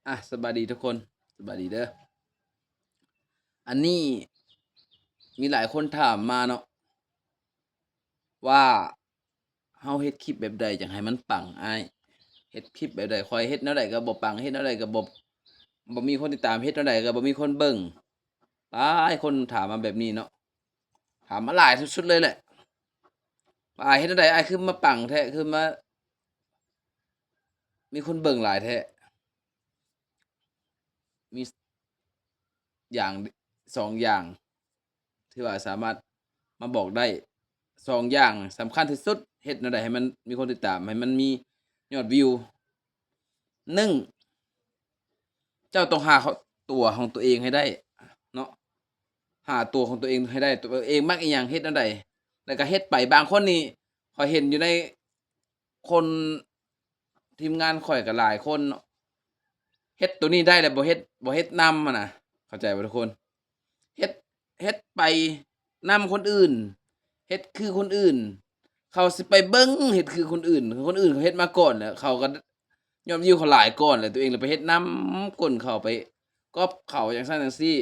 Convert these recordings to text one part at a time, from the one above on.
ອ່ະ ສະບາຍດີທຸກຄົນ ສະບາຍດີເດີ. ອັນນີ້ມີຫຼາຍຄົນຖາມມາເນາະ ວ່າເຮົາເຮັດຄລິບແບບໃດຈັ່ງໃຫ້ມັນປັງອ້າຍ? ເຮັດຄລິບແບບໃດ? ຂ້ອຍເຮັດແນວໃດກໍບໍ່ປັງ ເຮັດແນວໃດກໍບໍ່ ບໍ່ມີຄົນຕິດຕາມ ເຮັດແນວໃດກໍບໍ່ມີຄົນເບິ່ງ. ຫຼາຍຄົນຖາມມາແບບນີ້ເນາະ ຖາມມາຫຼາຍສຸດໆເລີຍແຫຼະ ວ່າອ້າຍເຮັດແນວໃດ ອ້າຍຄືມາປັງແທ້ ຄືມາມີຄົນເບິ່ງຫຼາຍແທ້? ມີຢ່າງ ສອງຢ່າງ ທີ່ວ່າສາມາດມາບອກໄດ້ ສອງຢ່າງສຳຄັນທີ່ສຸດ ເຮັດແນວໃດໃຫ້ມັນມີຄົນຕິດຕາມ ໃຫ້ມັນມີຍອດວິວ. ໜຶ່ງ ເຈົ້າຕ້ອງຫາຕົວຂອງຕົວເອງໃຫ້ໄດ້ເນາະ ຫາຕົວຂອງຕົວເອງໃຫ້ໄດ້ ຕົວເອງມັກອີ່ຫຍັງ ເຮັດແນວໃດ ແລ້ວກໍເຮັດໄປ. ບາງຄົນນີ້ ຂ້ອຍເຫັນຢູ່ໃນ ຄົນ ທີມງານຂ້ອຍກໍຫຼາຍຄົນເນາະ ເຮັດໂຕນີ້ໄດ້ແລ້ວບໍ່ເຮັດ ບໍ່ເຮັດນຳຫັ້ນນະ ເຂົ້າໃຈບໍ່ທຸກຄົນ? ເຮັດ ເຮັດໄປນຳຄົນອື່ນ ເຮັດຄືຄົນອື່ນ ເຂົາຊິໄປເບິ່ງເຮັດຄືຄົນອື່ນ ຄົນອື່ນເຂົາເຮັດມາກ່ອນແລ້ວ ເຂົາກໍຍອດວິວເຂົາຫຼາຍກ່ອນແລ້ວ ຕົວເອງລະໄປເຮັດນຳກົ້ນເຂົາ ໄປກັອບເຂົາຈັ່ງຊັ້ນຈັ່ງຊີ້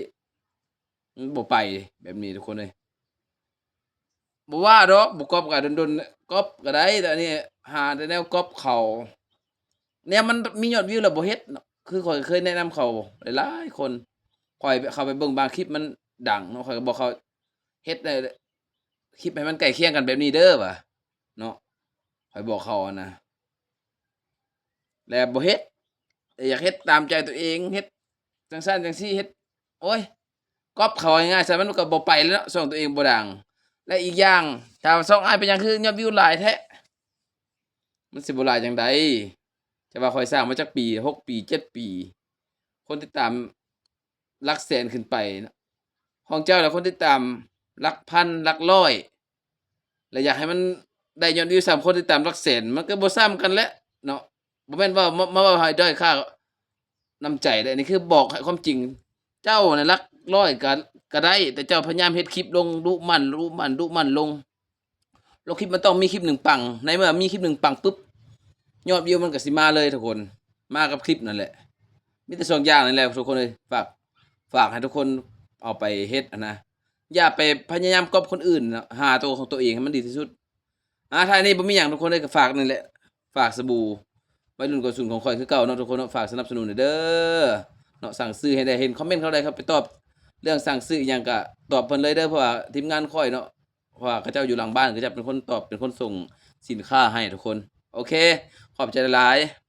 ມັນບໍ່ໄປແບບນີ້ທຸກຄົນເອີຍ. ບໍ່ວ່າດອກ ບໍ່ກັອບກໍດົນໆ ກັອບກໍໄດ້ ແຕ່ອັນນີ້ຫາແຕ່ແນວກັອບເຂົາ ແນວມັນມີຍອດວິວແລ້ວບໍ່ເຮັດເນາະ. ຄືຂ້ອຍເຄີຍແນະນຳເຂົາຫຼາຍໆຄົນ ຂ້ອຍເຂົ້າໄປເບິ່ງບາງຄລິບມັນດັງເນາະ ຂ້ອຍກໍບອກເຂົາ ເຮັດໃຫ້ຄລິບໃຫ້ມັນໃກ້ຄຽງກັນແບບນີ້ເດີວ່າເນາະ ຂ້ອຍບອກເຂົາຫັ້ນນະ ແລ້ວບໍ່ເຮັດ ແຕ່ຢາກເຮັດຕາມໃຈຕົວເອງ ເຮັດຈັ່ງຊັ້ນຈັ່ງຊີ້ ເຮັດ ໂອ້ຍ ກັອບເຂົາ ເວົ້າງ່າຍໆຊະ ມັນກໍບໍ່ໄປແລ້ວເນາະ ຊ່ອງຕົວເອງບໍ່ດັງ. ແລະ ອີກຢ່າງ ຖາມວ່າຊ່ອງອ້າຍເປັນຫຍັງຄືຍອດວິວຫຼາຍແທ້? ມັນຊິບໍ່ຫຼາຍຈັ່ງໃດ? ຈະວ່າຂ້ອຍສ້າງມາຈັກປີ ຫົກປີ ເຈັດປີ ຄົນຕິດຕາມຫຼັກແສນຂຶ້ນໄປເນາະ ຂອງເຈົ້າລະຄົນຕິດຕາມຫຼັກພັນ ຫຼັກຮ້ອຍ ແລະ ຢາກໃຫ້ມັນໄດ້ຍອດວິວສ່ຳຄົນຕິດຕາມຫຼັກແສນ ມັນກໍບໍ່ສ່ຳກັນແຫຼະເນາະ. ບໍ່ແມ່ນເວົ້າ ມາ ມາເວົ້າໃຫ້ດ້ອຍຄ່ານ້ຳໃຈເດ້ ອັນນີ້ຄືບອກໃຫ້ຄວາມຈິງ. ເຈົ້ານະຫຼັກຮ້ອຍກໍ ກໍໄດ້ ແຕ່ເຈົ້າພະຍາຍາມເຮັດຄລິບລົງດຸໝັ່ນ ດຸໝັ່ນ ດຸໝັ່ນລົງ ລົງຄລິບມັນຕ້ອງມີຄລິບໜຶ່ງປັງ ໃນເມື່ອມີຄລິບໜຶ່ງປັງປຶບ ຍອດວິວມັນກໍຊິມາເລີຍທຸກຄົນ ມາກັບຄລິບນັ້ນແຫຼະ. ມີແຕ່ສອງຢ່າງນີ້ແຫຼະທຸກຄົນເອີຍ ຝາກ ຝາກໃຫ້ທຸກຄົນເອົາໄປເຮັດຫັ້ນນະ ຢ່າໄປພະຍາຍາມກັອບຄົນອື່ນເນາະ ຫາຕົວຂອງຕົວເອງໃຫ້ມັນດີທີ່ສຸດ. ອ່າ ທ້າຍນີ້ບໍ່ມີຫຍັງທຸກຄົນເອີຍ ກໍຝາກນີ້ແຫຼະ ຝາກສະບູໄວລຸ້ນກວນສູນຂອງຂ້ອຍຄືເກົ່າເນາະ ທຸກຄົນເນາະ ຝາກສະໜັບສະໜູນແດ່ເດີເນາະ. ສັ່ງຊື້ໃຫ້ແດ່ ເຫັນຄອມເມັນເຂົາໃດ ເຂົາໄປຕອບເລື່ອງສັ່ງຊື້ອີ່ຫຍັງ ກໍຕອບເພິ່ນເລີຍເດີ ເພາະວ່າທີມງານຂ້ອຍເນາະ ເພາະວ່າເຂົາເຈົ້າຢູ່ຫຼັງບ້ານ ເຂົາເຈົ້າເປັນຄົນຕອບ ເປັນຄົນສົ່ງສິນຄ້າໃຫ້ທຸກຄົນ. ໂອເຄ ຂອບໃຈຫຼາຍໆ.